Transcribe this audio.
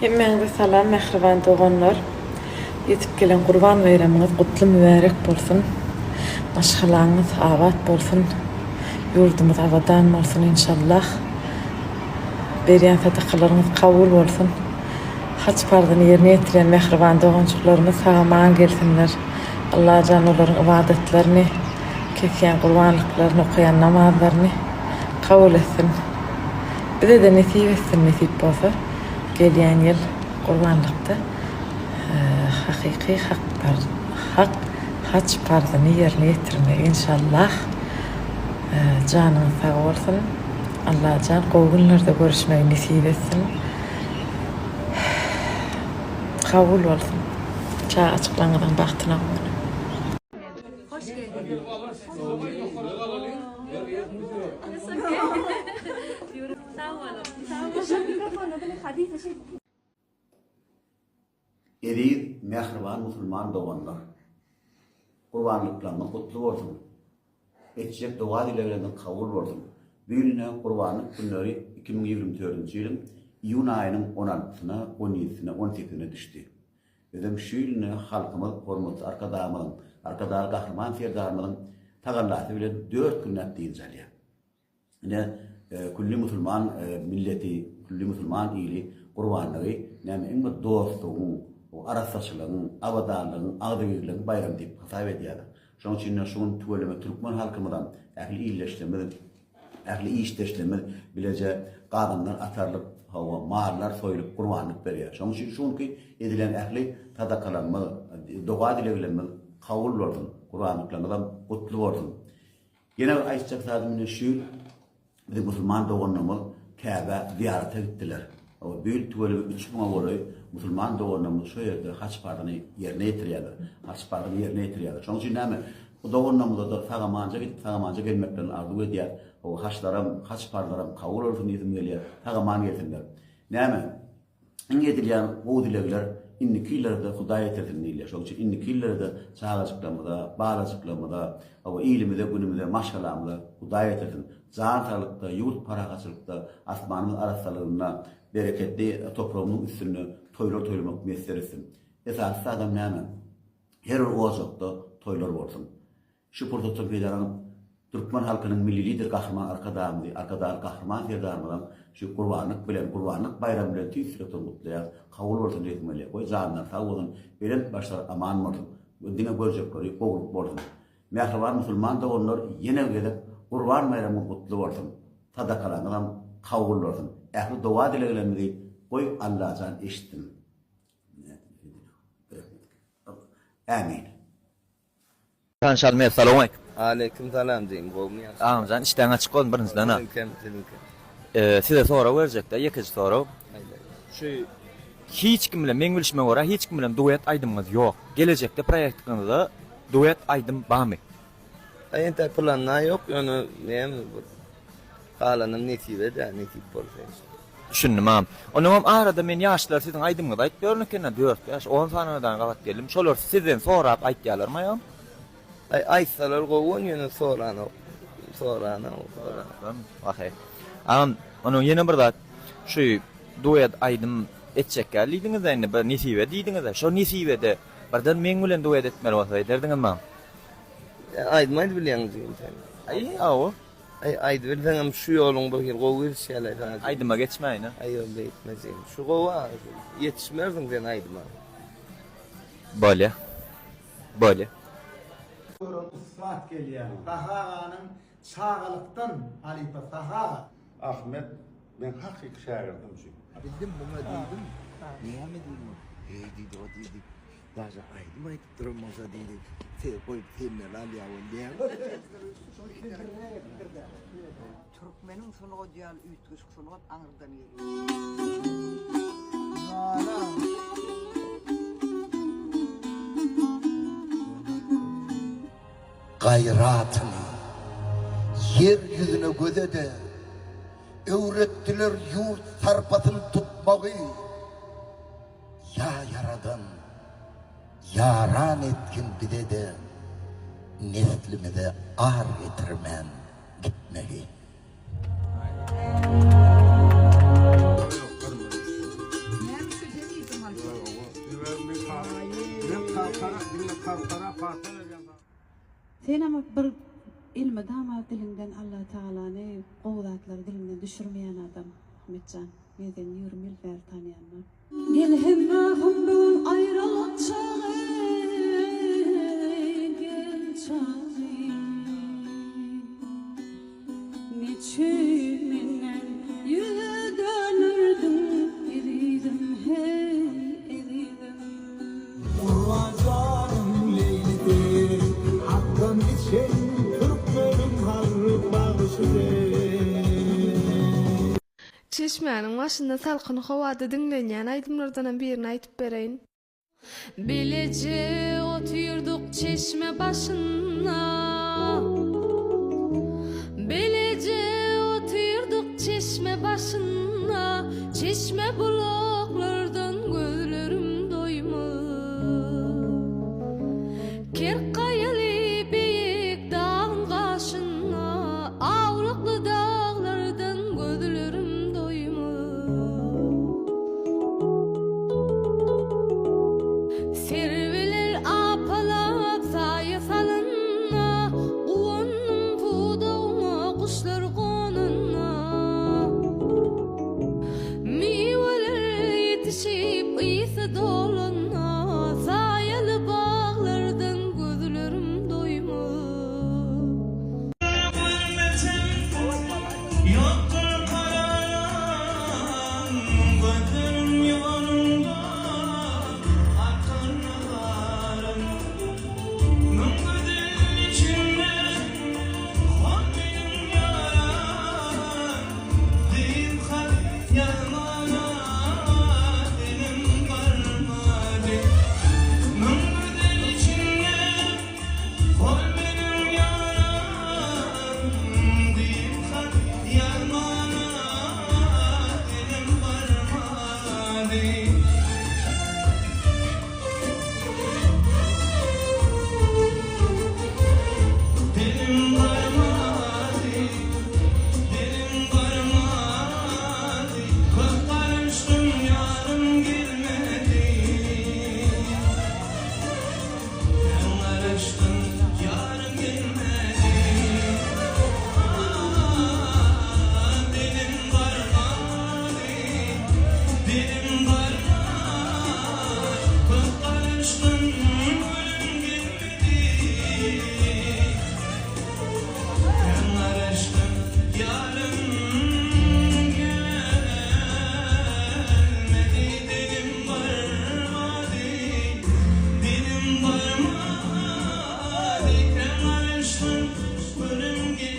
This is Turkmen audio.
Hemmäňize salam mähriban doganlar. Ýetip gelen Gurban baýramyňyz gutly mübärek bolsun. Maşgalaňyz abat bolsun. Ýurdumyz abadan bolsun inşallah. Berýän sadakalaryňyz kabul bolsun. Haç parzyny ýerine ýetirýän mähriban doganjyklarymyz sag-aman gelsinler. Allajan olaryň ybadatlaryny, kesýän gurbanlyklaryny, okaýan namazlaryny kabul etsin. Bize-de nesip etsin nesip bolsa gelýän ýyl gurbanlykda hakyky hak hak haç parzyny ýerine ýetirmegi inşallah. Janyňyz sag bolsun. Allajan gowy günlerde görüşmegi nesip etsin. Kabul bolsun. Çagajyklaryňyzyň bagtyna guwanyň. Hoş geldiňiz. Sag boluň. Eziz mähriban musulman doganlar! Gurbanlyklaryňyz gutly bolsun! Etjek doga-dilegleriňiz kabul bolsun! Bu ýyl ine Gurbanlyk günleri 2024-nji ýylyň iýun aýynyň on altysyna, on ýedisine, on sekizine düşdi. Özem şu ýyl ine halkymyz hormatly Arkadagymyzyň, Arkadagly Gahryman Serdarymyzyň tagallasy bilen dört günläp dynç alýar. Ine, külli musulman milleti, külli musulman ili Gurbanlygy näme iň bir dostlugyň, arassaçylygyň, abadanlygyň, agzybirligiň baýramy diýip hasap edýärler. Şonuň üçin-de şu gün tüweleme türkmen halkymyzam, ähli ildeşlerimiz, ähli işdeşlerimiz bileje gazanlar atarylyp, hawa, mallar soýlup, gurbanlyk berýär. Şonuň üçin şu günki edilen ähli sadakalarymyz, doga-dileglerimiz kabul bolsun, gurbanlyklarymyzam gutly bolsun. Ýene bir aýtjak zadym ine şu ýyl biziň musulman doganlarymyz Käbä zyýarata gitdiler. Hawa, bu ýyl tüweleme üç müňe golaý musulman doganlarymyz şo ýerde haç parzyny ýerine ýetirýärler. Haç parzyny ýerine ýetirýärler. Şonuň üçin näme, bu doganlarymyza-da sag-amanja gidip, sag-amanja gelmeklerini arzuw edýäs. Hawa, haçlaram, haç parzlaram kabul bolsun diýesim gelýär. Sag-aman gelsinler. Näme, Iň edilýän gowy dilegler indiki ýyllarda Hudaý ýetirsin diýilýär. Şonuň üçin indiki ýyllarda çagajyklarymyza, balajyklarymyza, hawa, ilimize, günümize, maşgalamyza Hudaý ýetirsin. Jan saglykda, ýurt parahatçylykda, asmanymyz arassalygynda, bereketli topragymyzyň üstünde toýlar toýlamak miýesser etsin. Esasy zadam näme? Her bir ojakda toýlar bolsun. Şu pursatdan peýdalanyp, türkmen halkynyň Milli Lideri Gahryman Arkadagymyzy, Arkadagly Gahryman Serdarymyzam şu Gurbanlyk bilen, Gurbanlyk baýramy bilen tüýs ýürekden gutlaýarys. Kabul bolsun diýesim gelýär. Goý, janlary sag bolsun, belent başlary aman bolsun we diňe görjekleri gowulyk bolsun. Mähriban musulman doganlar, ýene bir gezek Gurban baýramyňyz gutly bolsun! Sadakalaryňyzam kabul bolsun! Ähli doga-dileglerimizi goý Allajan eşitsin! Ämin. Tanyşalym Essalawmaleýkim. Aleýkim salam jigim gowmy ýagşymy. Agamjan işdäň açyk bolsun birinjiden a. Siziňkem siziňkem. Size sorag berjekdä ýekeje sorag. Aýdaý. Şu hiç kim bilen meň bilşime görä hiç kim bilen duet aýdymyňyz ýok. Gelejekde proýektiňizde duet aýdym bamy? Aý entäk planda ýok ýöne näme bir galanam nesibedä nesip bolsa inşallah. Düşündim agam. Onnoňam arada men ýaşlar siziň aýdymyňyzy aýdyp ýörün ekendä dört bäş on sanydan gabat geldim. Şolar sizden sorap aýtýalarmy agam? Aý aýtsalar gowy ony ýöne soranok. Soranok soranok. Waheý. Agam onnoň ýene bir zat şu duet aýdym etjekgä diýdiňizdä indi bir nesibe diýdiňizä şo nesibede birden meň bilen duet etmeli bolsa ederdiňizmi agam? Aýdym aýdyp bilýäňmi jigim sen? Aý hawa. Aý aýdybilseňem şu ýoluň bir hili gowy gidişýälaý saňa jigim. Aýdyma geçmäýin-a. Aý ýok beýtme jigim. Şu gowy-a. Ýetişmersiň sen aýdyma. Bolýa. Bolýa. Gören ussat gelýär. Sahy aganyň çagalykdan halypa Sahy aga. Ahmet meň hakyky şägirdim şu. Bildim muňa diýdim. Näme diýdim. Heý diýdi o diýdi. Daže aýdym aýdyp duran bolsa diýdi. Sizi goýup senden alýa bolýa. Türkmeniň sungaty ýaly üýtgeşik sungat aňyrdan gelýär. Gaýratyny ýer ýüzüne göze-de öwretdiler ýurt sarpasyny tutmagy. Ýa Ýaradan, ýaran etgin bize-de neslimize ar getirmän gitmegi. Halkara pata berýän. Senem bir elmydama diliňden Alla Tagalany gowy zatlary diliňden düşürmeýän adam Ahmetjan men seni 20 ýyl bäri tanýan. Gel hemrahym bu gün aýralyk çagy gel çagy Neçün menden ýüz dönderdiň ezizim hey ezizim. Gurban janyň Leýlisi, Hakdan içen türkmeniň halk bagşysy. Çeşmäniň başynda salkyn howada diňlenýän aýdymlardanam birini aýdyp bereýin. Bileje otyrdyk çeşme başynda Bileje otyrdyk çeşme başynda Çeşme bulaklardan gözlerim doýmaz Kerk gaýaly beýik dagyň gaşynda Awlakly daglardan gözlerim doýmaz. Serwiler apalap saýa salynda, Guwandym pudagyňa guşlar gonanda. Miweler ýetişip ysy dolanda, Saýaly baglardan gözlerim doýmaz. Ol meniň ýaram diýip hat ýazmana dilim barmady. Dilim barmady, dilim barmady, Köp garaşdym ýarym gelmedi. Men garaşdym, ýarym gelmedi. Ah, dilim barmady, dilim barmady. Köp garaşdym, gülüm gelmedi. Men garaşdym, ýarym gelmedi. Dilim barmady, dilim barmady. Men garaşdym, gülüm gelmedi.